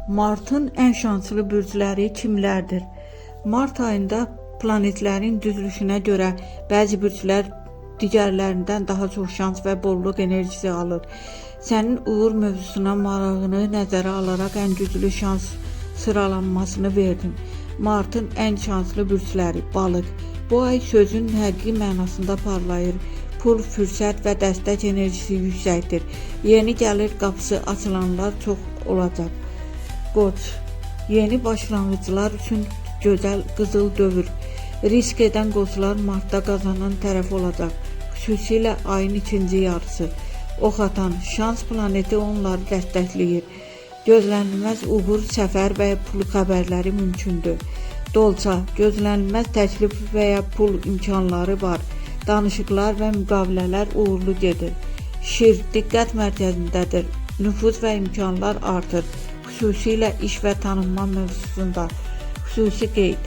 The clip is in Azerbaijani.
Martın ən şanslı bürcləri kimlərdir? Mart ayında planetlərin düzülüşünə görə bəzi bürclər digərlərindən daha çox şans və bolluq enerjisi alır. Sənin uğur mövzusuna marağını nəzərə alaraq ən güclü şans sıralanmasını verdim. Martın ən şanslı bürcləri: Balıq. Bu ay sözün həqiqi mənasında parlayır. Pul, fürsət və dəstək enerjisi yüksəkdir. Yeni gəlir qapısı açılanlar çox olacaq. Qoç. Yeni başlanğıclar üçün gözəl qızıl dövr. Risk edən qoçlar martda qazanan tərəf olacaq. Xüsusilə ayın ikinci yarısı. Ox atan şans planeti onları dəstəkləyir. Gözlənilməz uğur, səfər və ya pul xəbərləri mümkündür. Dolça, gözlənilməz təklif və ya pul imkanları var. Danışıqlar və müqavilələr uğurlu gedir. Şir diqqət mərkəzindədir. Nüfuz və imkanlar artır. Xüsusilə iş və tanınma mövzusunda. Xüsusi qeyd.